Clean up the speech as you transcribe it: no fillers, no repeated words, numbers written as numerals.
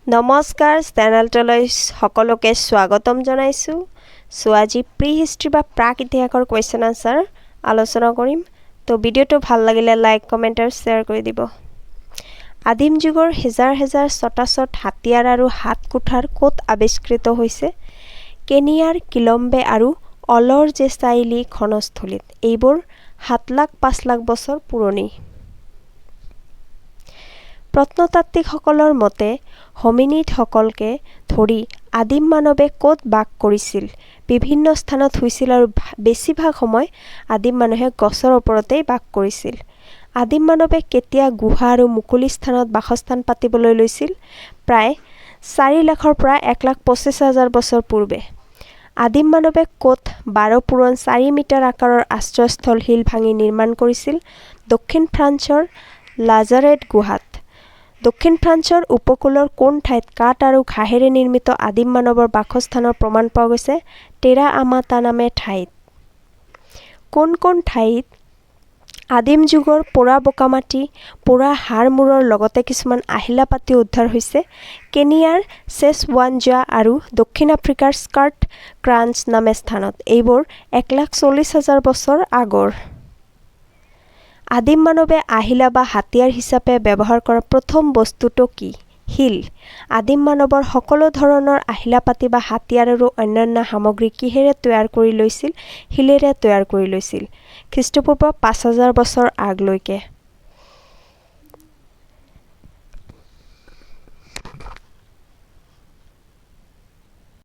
নমস্কাৰ, চেনেলটোলৈ সকলোকে স্বাগতম জনাইছোঁ। চ' আজি প্ৰি হিষ্ট্ৰী বা প্ৰাক ইতিহাসৰ কুৱেশ্যন আনচাৰ আলোচনা কৰিম। তো ভিডিঅ'টো ভাল লাগিলে লাইক, কমেণ্ট আৰু শ্বেয়াৰ কৰি দিব। আদিম যুগৰ হেজাৰ হেজাৰ চটাচট হাতিয়াৰ আৰু হাত কুঠাৰ ক'ত আৱিষ্কৃত হৈছে? কেনিয়াৰ কিলম্বে আৰু অলৰজেচাইলি খননস্থলীত। এইবোৰ 7 লাখ 5 লাখ বছৰ পুৰণি। প্ৰত্নতাত্ত্বিকসকলৰ মতে হোমিনিডসকলকে ধৰি আদিম মানৱে ক'ত বাস কৰিছিল? বিভিন্ন স্থানত হৈছিল আৰু বেছিভাগ সময় আদিম মানুহে গছৰ ওপৰতেই বাস কৰিছিল। আদিম মানৱে কেতিয়া গুহা আৰু মুকলি স্থানত বাসস্থান পাতিবলৈ লৈছিল? প্ৰায় 4 লাখৰ পৰা 1,25,000 বছৰ পূৰ্বে। আদিম মানৱে ক'ত 12 পূৰণ 4 মিটাৰ আকাৰৰ আশ্ৰয়স্থল শিল ভাঙি নিৰ্মাণ কৰিছিল? দক্ষিণ ফ্ৰান্সৰ লাজাৰেট গুহাত। দক্ষিণ ফ্ৰান্সৰ উপকূলৰ কোন ঠাইত কাঠ আৰু ঘাঁহেৰে নিৰ্মিত আদিম মানৱৰ বাসস্থানৰ প্ৰমাণ পোৱা গৈছে? টেৰা আমাতা নামে ঠাইত। কোন কোন ঠাইত আদিম যুগৰ পোৰা বোকামাটি, পোৰা হাড় মূৰৰ লগতে কিছুমান আহিলা পাতিও উদ্ধাৰ হৈছে? কেনিয়াৰ ছেচৱানজা আৰু দক্ষিণ আফ্ৰিকাৰ স্কাৰ্ট ক্ৰান্স নামে স্থানত। এইবোৰ 1,40,000 বছৰ আগৰ। আদিম মানৱে আহিলা বা হাতিয়াৰ হিচাপে ব্যৱহাৰ কৰা প্ৰথম বস্তুটো কি? শিল। আদিম মানৱৰ সকলো ধৰণৰ আহিলা পাতি বা হাতিয়াৰ আৰু অন্যান্য সামগ্ৰী কিহেৰে তৈয়াৰ কৰি লৈছিল? শিলেৰে তৈয়াৰ কৰি লৈছিল, খ্ৰীষ্টপূৰ্ব 5000 বছৰ আগলৈকে।